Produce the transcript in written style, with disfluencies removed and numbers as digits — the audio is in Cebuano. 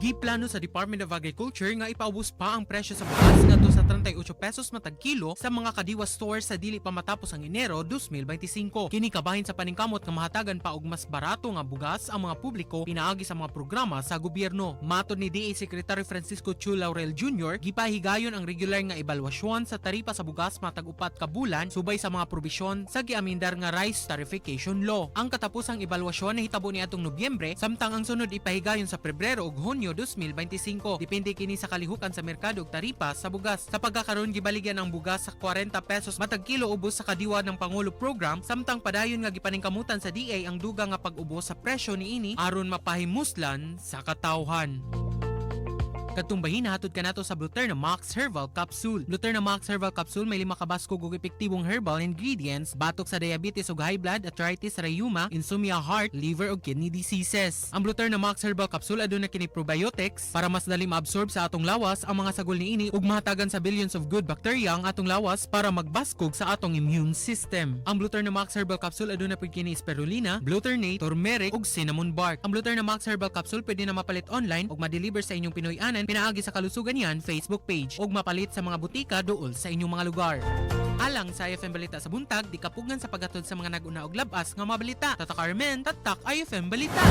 Giplano sa Department of Agriculture nga ipaubos pa ang presyo sa bugas ngadto sa 38 pesos matag kilo sa mga Kadiwa stores sa dili pa matapos ang Enero 2025. Kini kabahin sa paningkamot nga mahatagan pa og mas barato nga bugas ang mga publiko pinaagi sa mga programa sa gobyerno. Matod ni DA Secretary Francisco Tiu Laurel Jr., gipahigayon ang regular nga ebaluasyon sa taripa sa bugas matag 4 ka bulan subay sa mga probisyon sa giamindar nga Rice Tariffication Law. Ang katapusang ebaluasyon nahitabo niadtong Nobyembre, samtang ang sunod ipahigayon sa Pebrero ug Hunyo 2025. Depende kini sa kalihukan sa merkado ug taripa sa bugas. Sa pagkakaroon, gibaligyan ang bugas sa 40 pesos matag kilo ubos sa Kadiwa ng Pangulo program, samtang padayon nga gipaningkamutan sa DA ang dugang nga pag-ubos sa presyo niini aron mapahimuslan sa katawhan. Kadtong bahin, hatod kanato sa Bluterna Max Herbal Capsule. Bluterna Max Herbal Capsule may 5 ka baskog ug epektibong herbal ingredients batok sa diabetes ug high blood, arthritis, rheuma, insomnia, heart, liver ug kidney diseases. Ang Bluterna Max Herbal Capsule aduna kini probiotics para mas dali maabsorb sa atong lawas ang mga sagol niini ug mahatagan sa billions of good bacteria ang atong lawas para magbaskog sa atong immune system. Ang Bluterna Max Herbal Capsule aduna pud kini spirulina, Bluternate, turmeric ug cinnamon bark. Ang Bluterna Max Herbal Capsule pwede na mapalit online ug ma-deliver sa inyong Pinoy-anan pinaagi sa Kalusugan Yan Facebook page ug mapalit sa mga butika duol sa inyong mga lugar. Alang sa IFM Balita sa Buntag, di kapugngan sa paghatod sa mga nag-una og labas nga mga balita. Tata Carmen, Tatak IFM Balita.